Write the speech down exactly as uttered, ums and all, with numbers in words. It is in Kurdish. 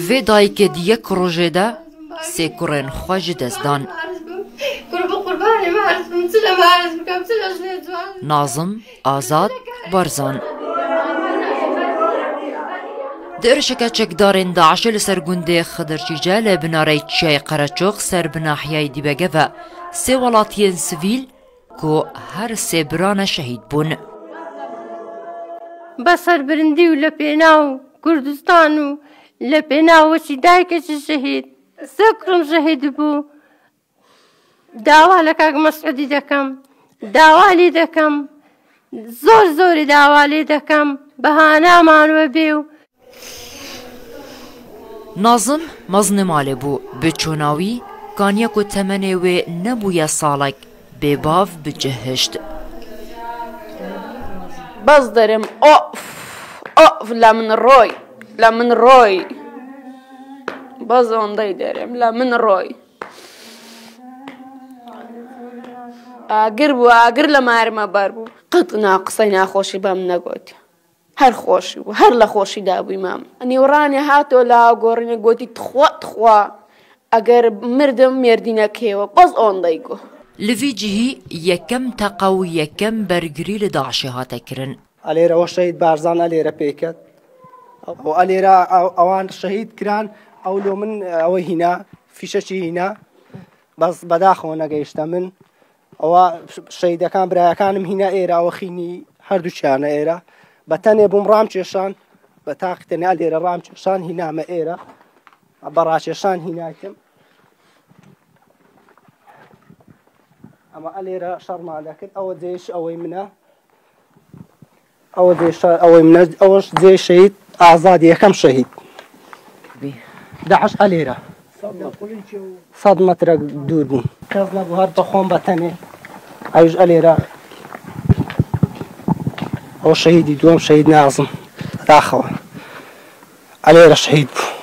Vê dayikê di yek rojê de sê kurên xwe ji dest dan. Nazim, Azad, Barzan. Di êrişeke çekdarên DAIŞê li ser gundê Xidir Çîçe li binareyê çiyayê Qereçox ser bi nahiyayê Dîbege ve sê welatiyên sivîl ku her sê birane şehîd bûn. بەسەر برندی و لە پێناو کوردستان و لە پێناو وەچی دایکێکی شەهید، سێ کوڕم شەهید بوو. داوا لە کاک مەسعودی دەکەم، داوا لێ دەکەم، زۆر زۆری داوا لێ دەکەم، بەهانامان وەبێ و Nazim mezinê malê bû. Bi çûna wî kaniya ku temenê wê nebûye salek, bê bav bi cih hişt. Baz derim, of, of, la min roy, la min roy. Baz ondey derim, la min roy. Agir bû, agir le marime bar bû. Qet na qisey naxoşî bam negotî. Her xweşî bû, her li xweşî de bû mam. Nîwranê hato la gorîne gotî, "Tixwa, tixwa, eger mirdim, mêrdînek hêwe." Bes ondey got. Li vî cihî yekem teqa û yekem bergirî li DAIŞê hate kirin. Elêre o şehîd Barzan elêre pêket. O elêre ew-, ewan şehîd kiran, ew lo min, ew hîna, fîşekî hîna. Bes bedaxo negeyişte min. ئەوە شەهیدەکان، برایەکانم هینا ئێرە، ئەوە خینی هەردووکیانە ئێرە. بە تەنێ بووم ڕام کێشان، بە تاقی تەنیا لێرە ڕام کێشان، هینامە ئێرە. بە ڕاکێشان هیناکم. ئەمە ئەلێرە شەڕمان دەکرد، ئەوە جێش ئەوەی منە. ئەوە جێ شە-، ئەوەی منە، ئەوەش جێ شەهید ئازاد، یەکەم شەهید. داعش ئەلێرە. سەد مەترە دوور بوو. کەس نەبوو، هەر بە خۆم بە تەنێ. ئەویش ئەلێرە. ئەو شەهیدی دووەم، شەهید نازم. داخەوە. ئەلێرە شەهید بوو.